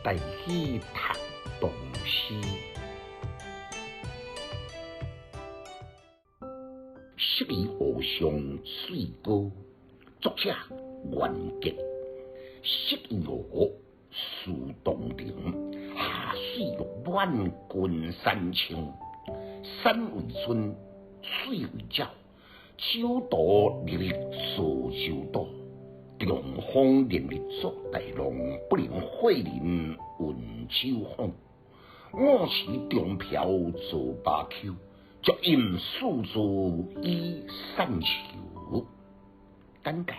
台語讀唐詩。適宜湖上水歌，作者元吉。適宜湖，樹洞庭，下水滿群山青。山為村，水為沼，酒徒日日坐酒肚。長風連日作大浪，不能會人溫酒訪。五時中飄坐巴丘，足飲四座以散愁。簡介：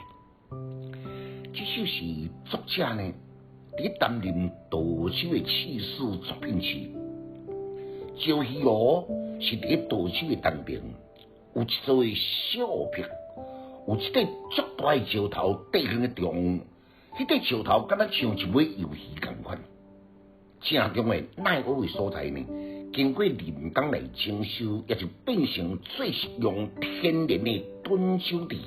這首是作者呢，佇擔任道州的刺史作品時，石魚湖是佇道州的東邊，有一座的小湖泊。有一塊足大的石頭綴向咧中，彼塊石頭敢若像一尾魷魚仝款。正中的奈湖的所在呢，經過人工來整修，也就變成最適用天然的躉酒池。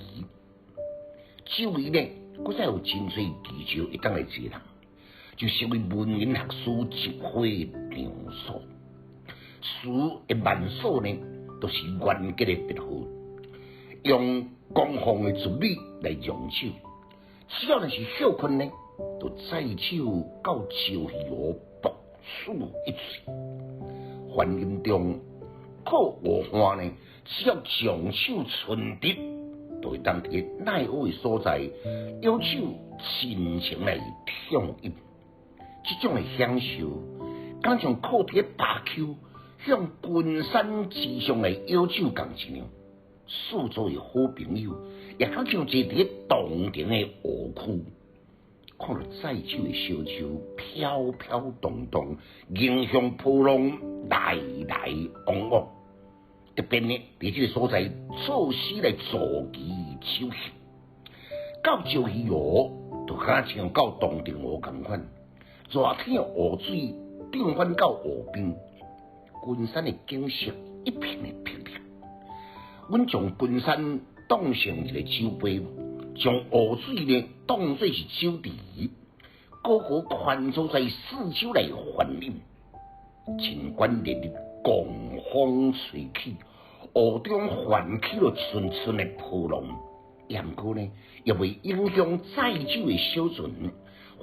周圍呢，閣再有真濟奇石會當來坐人，就成為文人學士集會的場所。詩的萬所呢，都是元吉的別號，用公放的術語來釀酒，只要若是歇睏呢，就載酒到石魚湖博取一醉。環境中靠湖岸呢，只要將手伸直，就會當佇奈湖的所在，搖酒盡情來暢飲。這種的享受，敢像靠佇巴丘向群山之上來搖酒仝一樣。四周的好朋友，也敢像坐佇洞庭的湖區，看著載酒的小舟飄飄蕩蕩，迎向波浪，來來往往。特別呢，佇這個所在作詩來助其酒興。到石魚湖，就敢若像到洞庭湖仝款，熱天湖水漲翻到湖邊，群山的景色一片的碧綠。阮將群山當成一個酒杯，將湖水呢當做是酒池，高高寬坐在四周來歡飲。盡管連日狂風吹起，湖中泛起了陣陣的波浪，毋過呢，也袂影響載酒的小船，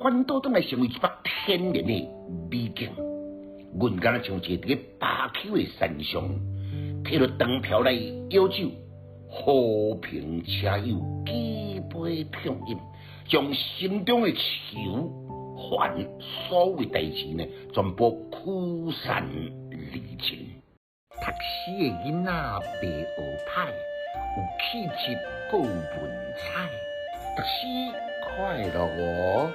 反倒轉來成為一幅天然的美景。阮敢若像坐佇巴丘的山上，提著長瓢來舀酒，和平車友舉杯暢飲，將心中的愁煩所有代誌呢，全部驅散離盡。讀書的囡仔袂學歹，有氣質閣有文采，讀書快樂哦。